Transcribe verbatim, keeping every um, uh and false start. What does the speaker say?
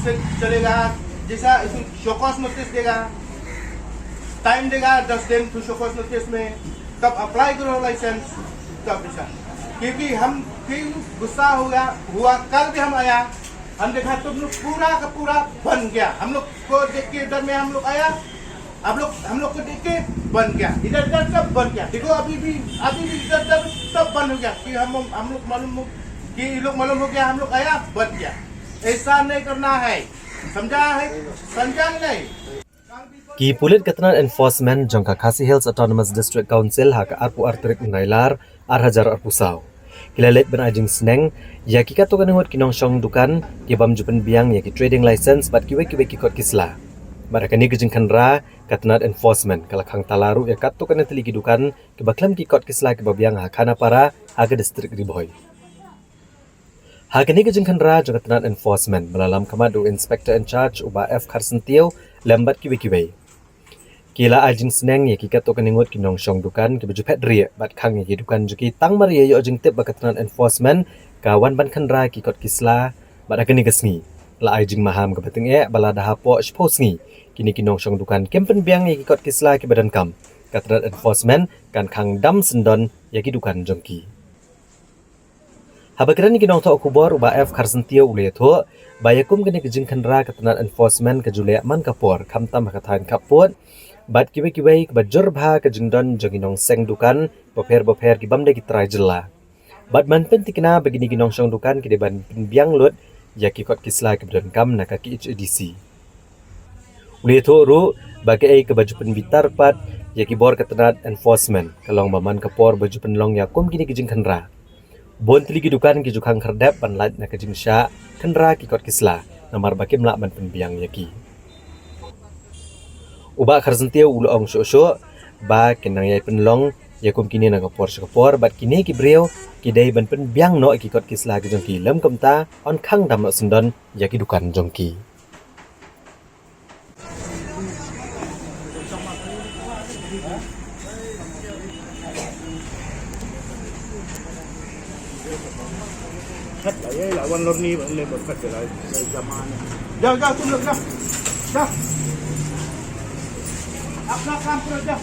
चलेगा, जैसा इसमें शो कॉज नोटिस देगा, टाइम देगा दस दिन, तो शो कॉज नोटिस में तब अप्लाई करो लाइसेंस, तब ऐसा। क्योंकि हम फिर गुस्सा हुआ हुआ कल भी हम आया, हम देखा तुम लोग पूरा का पूरा बन गया। हम लोग को देख के डर में हम लोग आया, आप लोग हम लोग को देख के बन गया, इधर इधर सब बन गया। देखो अभी भी, अभी भी इधर इधर सब बंद हो गया कि हम हम लोग मालूम हो कि ये लोग मालूम हो गया, हम लोग आया, बन गया। ऐसा नहीं करना है, समझा है? समझा नहीं? Ki pulit ka tnat enforcement jong ka Khasi Hills Autonomous District Council ha ka arphew ar tarik u Nailar ar hajar arphew saw ki la leit ban ai jingsneng ïa ki katto katne ngut ki nongshong dukan ki bym ju pynbiang ïa ki trading license bad kiwei kiwei ki kot ki sla. Bad ha kane ka jingkhynra ka tnat enforcement ka la khang tala ruh ïa katto katne tylli ki dukan kiba khlem ki kot ki sla kiba biang ha Khanapara ha ka distrik Ri Bhoi. Ha kane ka jingkhynra jong ka tnat enforcement ba la lam khmat da u inspector in charge u Bah F Kharsyntiew lem bad kiwei kiwei. Ki la ai jingsneng ïa ki katto katne ngut ki nongshong dukan kiba ju phet rieh bad khang ïa ki dukan jong ki tang mar ïa ïoh jingtip ba ka tnat enforcement ka wan ban khynra ki kot ki sla. Bad ha kane ka sngi la ai jingmaham kaba tyngeh ba lada hapoh shiphew sngi kine ki nongshong dukan kim pynbiang ïa ki kot ki sla kiba donkam, ka tnat enforcement kan khang dam syndon ïa ki dukan jong ki. Haba kren ïa ki nongthoh khubor u Bah F Kharsyntiew u la ïathuh ba ïa kum kane ka jingkhynra ka tnat enforcement ka ju leh man ka por khamtam ha ka thaiñ khappud bad kiwei kiwei kaba jur bha ka jingdon jong ki nongseng dukan bapher bapher ki bym dei ki trai jylla. Bad man pynthikna ba kine ki nongshong dukan ki dei ban pynbiang lut ïa ki kot ki sla kiba donkam na ka K H A D C. U la ïathuh ruh ba kaei kaba ju pynbitar pat ïa ki bor ka tnat enforcement ka long ba man ka por ba ju pynlong ïa kum kine ki jingkhynra. Bun tylli ki dukan ki ju khang khyrdep ban lait na ka jingshah khynra ki kot ki sla namar ba kim lah ban pynbiang ïa ki. U Bah Kharsyntiew u la ong shuh shuh ba kin nang ïai pynlong ïa kum kine na ka por sha ka por bad kine ki briew ki dei ban pynbiang noh ïa ki kot ki sla ki jong ki lem kumta yn khang dam noh syndon ïa ki dukan jong ki. खत ला ये ला वन लोर नी ले बर खत ला जमाने। जाओ जाओ तुम लोग जाओ, जाओ, अपना काम करो, जाओ।